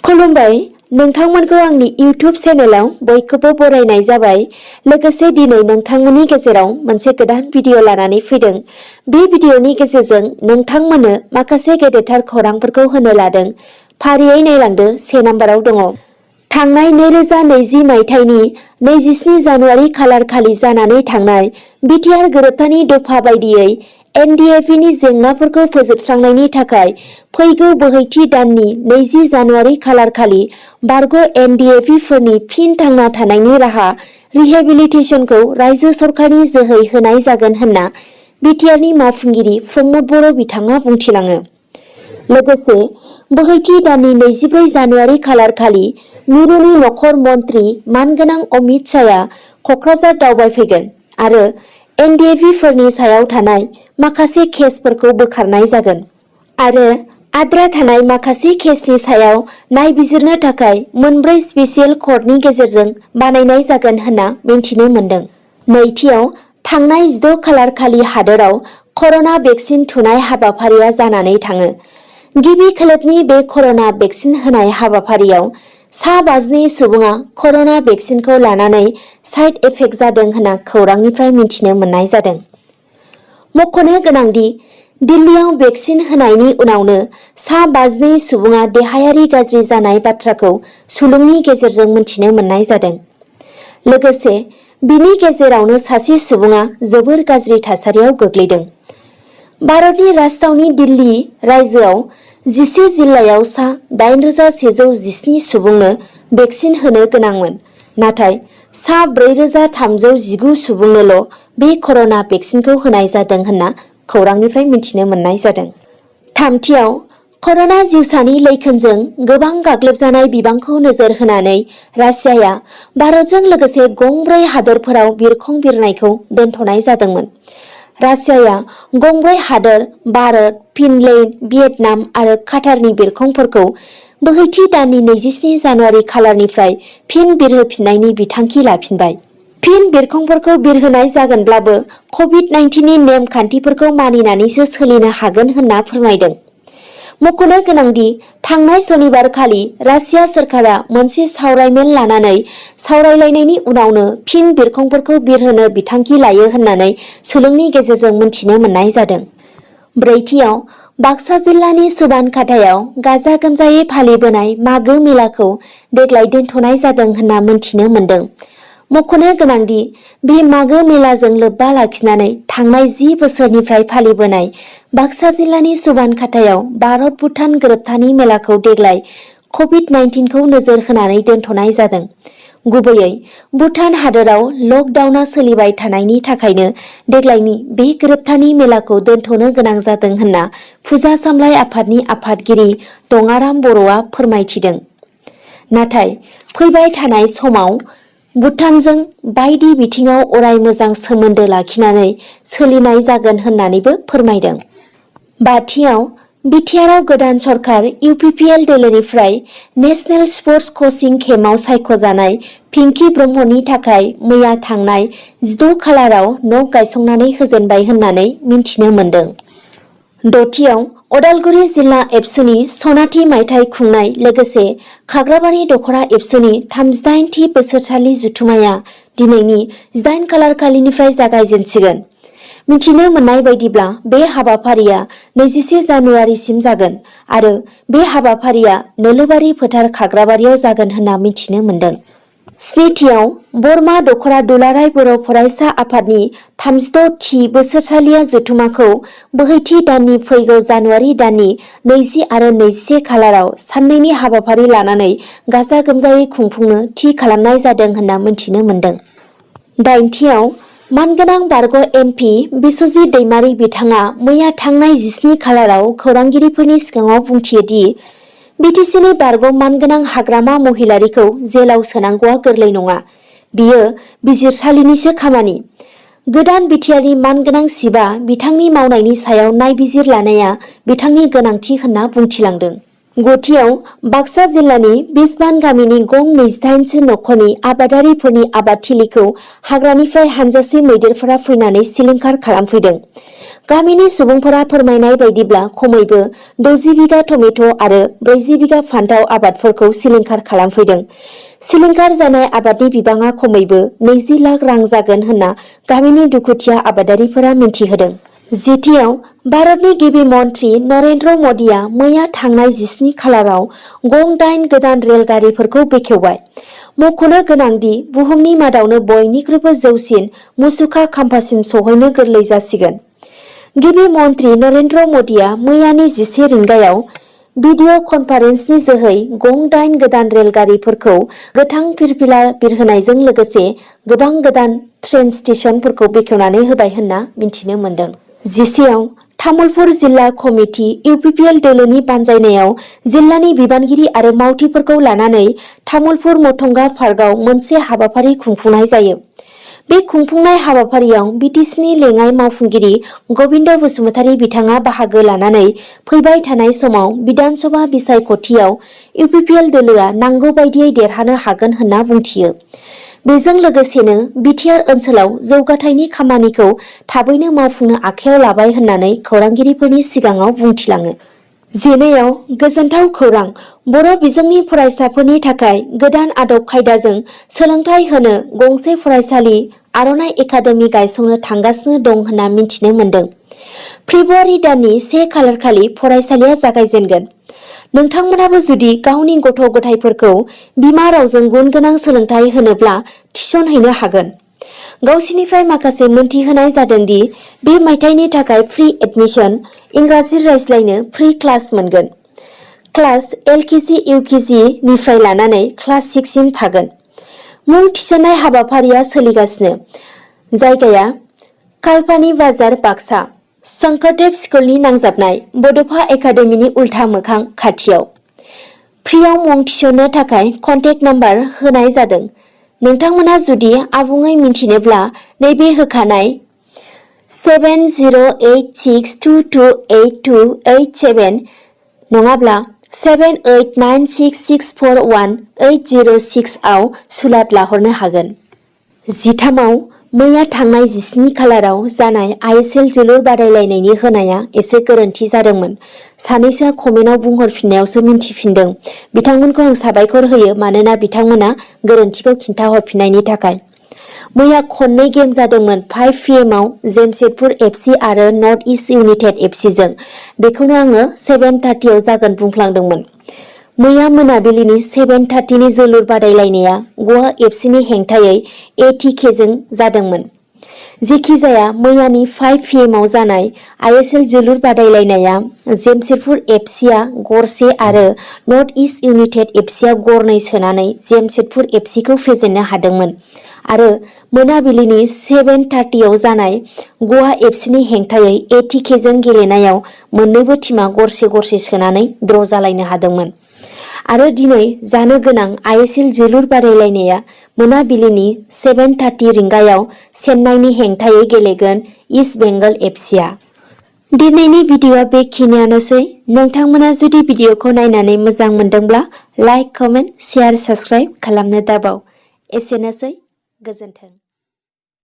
खुलुमबाय नोंथांमोनखौ आंनि इउट्यूब चेनेलाव बयखौबो बरायनाय जाबाय। लोगोसे दिनै नोंथांमोननि गेजेराव मोनसे गोदान भिडिअ लानानै फैदों। बे भिडिअनि गेजेरजों नोंथांमोननो माखासे गेदेरथार खौरांफोरखौ होनो लादों। फारियै नायलांदो 1 नाम्बाराव दङ। थांनाय 2020 मायथाइनि 27 जानुवारि खालार खालि जानानै थांनाय बिटिआर गोरोबथानि दफा बायदियै NDFB नि जेंनाफोरखौ फोजोबस्रांनायनि थाखाय फैगौ बोहैथि दाननि 20 जानुवारि खालार खालि बारग' NDFB फोरनि फिन थांना थानायनि राहा रिहेबिलिटेसनखौ रायजो सरकारनि जोहै होनाय जागोन होनना बिटिआरनि मावफुंगिरि प्रमद बर' बिथाङा बुंथिलाङो। लोगोसे बोहैथि दाननि 24 जानुवारि खालार खालि मिरुनि नखर मन्त्रि मानगोनां अमित शाहआ क'क्राझार दावबायफैगोन आरो NDFB फोरनि सायाव थानाय माखासे केसफोरखौ बोखारनाय जागोन आरो आद्रा थानाय माखासे केसनि सायाव नायबिजिरनो थाखाय मोनब्रै स्पेसियेल कर्टनि गेजेरजों बानायनाय जागोन होनना मिन्थिनो मोन्दों। नैथियाव थांनाय 16 खालार खालि हादोराव कर'ना भेक्सिन थुनाय हाबाफारिया जानानै थाङो। गिबि खोलोबनि बे कर'ना भेक्सिन होनाय हाबाफारियाव सा 52 सुबुङा कर'ना भेक्सिनखौ लानानै साइड इफेक्ट जादों होनना खौरांनिफ्राय मिन्थिनो मोननाय जादों। मख'नो गोनांदि दिल्लीयाव भेक्सिन होनायनि उनावनो सा 52 सुबुङा देहायारि गाज्रि जानाय बाथ्राखौ सुलुंनि गेजेरजों मिन्थिनो मोननाय जादों। लोगोसे बिनि गेजेरावनो सासे सुबुङा जोबोर गाज्रि थासारियाव गोग्लैदों। भारतनि राजथावनि दिल्ली रायजोआव 11 जिल्लायाव सा 8117 सुबुंनो भेक्सिन होनो गोनांमोन। नाथाय सा 4319 सुबुंनोल' बे कर'ना भेक्सिनखौ होनाय जादों होनना खौरांनिफ्राय मिन्थिनो मोननाय जादों। थामथियाव कर'ना जिउसानि लैखोनजों गोबां गाग्लोबजानाय बिबांखौ नोजोर होनानै रासियाया भारतजों लोगोसे गंब्रै हादोरफोराव बिरखं बिरनायखौ दोनथ'नाय जादोंमोन। रासियाया गंब्रै हादोर भारत, फिनलेन्ड, भियेटनाम आरो काटारनि बिरखंफोरखौ बोहैथि दाननि 27 जानुवारि खालारनिफ्राय फिन बिरहोफिननायनि बिथांखि लाफिनबाय। फिन बिरखंफोरखौ बिरहोनाय जागोनब्लाबो कभिड-19नि नेम खान्थिफोरखौ मानिनानैसो सोलिनो हागोन होनना फोरमायदों। मख'नो गोनांदि थांनाय सनिबार खालि रासिया सोरखारा मोनसे सावरायमेल लानानै सावरायलायनायनि उनावनो फिन बिरखंफोरखौ बिरहोनो बिथांखि लायो होननानै सुलुंनि गेजेरजों मिन्थिनो मोननाय जादों। ब्रैथियाव बाक्सा जिल्लानि सुबानकाटायाव गाजा गोमजायै फालिबोनाय मागो मेलाखौ देग्लाय दोनथ'नाय जादों होनना मिन्थिनो मोन्दों। मख'नो गोनांदि बे मागो मेलाजों लोब्बा लाखिनानै थांनाय 10 बोसोरनिफ्राय फालिबोनाय बाक्सा जिल्लानि सुबानकाटायाव भारत-भुटान गोरोबथानि मेलाखौ देग्लाय कभिड-19खौ नोजोर होनानै दोनथ'नाय जादों। गुबैयै भुटान हादोराव लकडाउनआ सोलिबाय थानायनि थाखायनो देग्लायनि बे गोरोबथानि मेलाखौ दोनथ'नो गोनां जादों होनना फुजा सामलाय आफादनि आफादगिरि दङाराम बर'आ फोरमायथिदों। नाथाय फैबाय थानाय समाव भुटानजों बायदि बिथिङाव अराय मोजां सोमोन्दो लाखिनानै सोलिनाय जागोन होननानैबो फोरमायदों। बाथियाव बिटिआरआव गोदान सरकार UPPL दोलोनिफ्राय नेशनेल स्पर्ट्स कचिं केम्पआव सायख'जानाय पिंकी ब्रह्मनि थाखाय मैया थांनाय 16 खालाराव न' गायसंनानै होजेनबाय होननानै मिन्थिनो मोन्दों। दथियाव अदालगुरि जिल्ला एबसुनि सनाथि मायथाइ खुंनाय लोगोसे खाग्राबारि दख'रा एबसुनि 38थि बोसोरसालि जुथुमाया दिनैनि 18 खालार खालिनिफ्राय जागायजेनसिगोन। मिथिनो मोननाय बायदिब्ला बे हाबाफारिया 21 जानुवारिसिम जागोन आरो बे हाबाफारिया नोलोबारि फोथार खाग्राबारियाव जागोन होनना मिथिनो मोन्दों। स्निथियाव बरमा दख'रा दुलाराय बर' फरायसा आफादनि 36थि बोसोरसालिया जथुमाखौ बोहैथि दाननि फैगौ जानुवारि दाननि 20 आरो 21 खालाराव साननैनि हाबाफारि लानानै गाजा गोमजायै खुंफुंनो थि खालामनाय जादों होनना मिथिनो मोन्दों। दाइनथियाव मानगोनां बारग' MP बिस्वजित दैमारि बिथाङा मैया थांनाय 17 खालाराव खौरांगिरिफोरनि सिगाङाव बुंथियोदि BTCनि बारग' मानगोनां हाग्रामा महिलारिखौ जेलाव सोनांगौआ गोरलै नङा। बियो बिजिरसालिनिसो खामानि। गोदान बिटिआरनि मानगोनां सिबआ बिथांनि मावनायनि सायाव नायबिजिर लानाया बिथांनि गोनांथि होनना बुंथिलांदों। गुथियाव बाक्सा जिल्लानि बिसबान गामिनि गं 28 नखरनि आबादारिफोरनि आबादथिलिखौ हाग्रानिफ्राय हानजासे मैदेरफोरा फैनानै सिलिंखार खालामफैदों। गामिनि सुबुंफोरा फोरमायनाय बायदिब्ला खमैबो 60 बिगा टमेट' आरो 40 बिगा फान्थाव आबादफोरखौ सिलिंखार खालामफैदों। सिलिंखार जानाय आबादनि बिबाङा खमैबो 20 लाख रां जागोन होनना गामिनि दुखुथिया आबादारिफोरा मिन्थिहोदों। जिथियाव भारतनि गिबि मन्त्रि नरेन्द्र मदिया मैया थांनाय 17 खालाराव गं 8 गोदान रेलगारिफोरखौ बेखेवबाय। मख'नो गोनांदि बुहुमनि मादावनो बयनिख्रुइबो जौसिन मुसुखा खाम्फासिम सौहैनो गोरलै जासिगोन। गिबि मन्त्रि नरेन्द्र मदिया मैयानि 11 रिंगायाव भिडिअ कनफारेन्सनि जोहै गं 8 गोदान रेलगारिफोरखौ गोथां फिरफिला बिरहोनायजों लोगोसे गोबां गोदान ट्रेन स्टेशनफोरखौ बेखेवनानै होबाय होनना मिन्थिनो मोन्दों। जिसेआव तामुलपुर जिल्ला कमिटि इउपिपिएल दोलोनि बानजायनायाव जिल्लानि बिबानगिरि आरो मावथिफोरखौ लानानै तामुलपुर मथंगा पार्कआव मोनसे हाबाफारि खुंफुंनाय जायो। बे खुंफुंनाय हाबाफारियाव बिटिसिनि लेङाइ मावफुंगिरि गबिन्द बसुमतारी बिथाङा बाहागो लानानै फैबाय थानाय समाव बिधान सभा बिसायख'थियाव इउपिपिएल दोलोआ नांगौ बायदियै देरहानो हागोन होनना बुंथियो। बेजों लोगोसेनो बिटिआर ओनसोलाव जौगाथायनि खामानिखौ थाबैनो मावफुंनो आखायाव लाबाय होननानै खौरांगिरिफोरनि सिगाङाव बुंथिलाङो। जेनेयाव गोजोनथाव खौरां, बर' बिजोंनि फरायसाफोरनि थाखाय गोदान आदब खायदाजों सोलोंथाइ होनो गंसे फरायसालि आर'नाइ एकाडेमि गायसंनो थांगासिनो दं होनना मिन्थिनो मोन्दों। फेब्रुवारि दाननि 1 खालारखालि फरायसालिया जागायजेनगोन। नोंथांमोनाबो जुदि गावनि गथ' गथायफोरखौ बिमा रावजों गुन गोनां सोलोंथाइ होनोब्ला थिसनहैनो हागोन। गावसिनिफ्राय माखासे मोनथिहोनाय जादोंदि बे मायथाइनि थाखाय फ्रि एडमिशन, इंराजि रायज्लायनो फ्रि क्लास मोनगोन। क्लास एलकेजि इउकेजि निफ्राय लानानै क्लास 6 सिम थागोन। मुं थिसननाय हाबाफारिया सोलिगासिनो। जायगाया कालपानि बाजार बाक्सा। शंकरदेव स्कुलनि नांजाबनाय बड'फा एकाडेमिनि उल्था मोखां खाथियाव। फ्रियाव मुं थिसननो थाखाय कन्टेक्ट नाम्बार होनाय जादों। नोंथांमोना जुदि आबुङै मिन्थिनोब्ला नैबे होखानाय 7086228287 नङाब्ला 7896641806 आव सुलाद लाहरनो हागोन। 13आव मैया थांनाय 17 खालाराव जानाय आइएसएल जोलुर बादायलायनायनि होनाया एसे गोरोन्थि जादोंमोन। सानैसोआ कमेन्टआव बुंहरफिननायावसो मिन्थिफिनदों। बिथांमोनखौ आं साबायखर होयो मानोना बिथांमोना गोरोन्थिखौ खिन्थाहरफिननायनि थाखाय। मैया खननै गेम जादोंमोन 5 PM आव जेमशेदपुर एफसि आरो नर्थ इस्ट इउनाइटेड एफसिजों। बेखौनो आङो 7:30 आव जागोन बुंफ्लांदोंमोन। मैया मोनाबिलिनि 7:30 नि जोलुर बादायलायनाया गवा एफसिनि हेंथायै एटिकेजों जादोंमोन। जेखि जाया मैयानि 5 PM आव जानाय आइएसएल जोलुर बादायलायनाया जेमशेदपुर एफसिआ गरसे आरो नर्थ इस्ट इउनाइटेड एफसिआ गरनै सोनानै जेमशेदपुर एफसिखौ फेजेननो हादोंमोन आरो मोनाबिलिनि 7:30 आव जानाय गवा एफसिनि हेंथायै एटिकेजों गेलेनायाव मोन्नैबो टीमा गरसे गरसे सोनानै ड्र जालायनो हादोंमोन। आरो दिनै जानो गोनां आइएसएल जोलुर बादायलायनाया मोनाबिलिनि 7:30 रिंगायाव चेन्नाइनि हेंथायै गेलेगोन इस्ट बेंगल एफसिआ। दिनैनि भिडिअआ बेखिनियानोसै। नोंथांमोना जुदि भिडिअखौ नायनानै मोजां मोनदोंब्ला लाइक, कमेन्ट, शेयार, साबस्क्राइब खालामनो दाबाव। एसेनोसै, गोजोन्थों।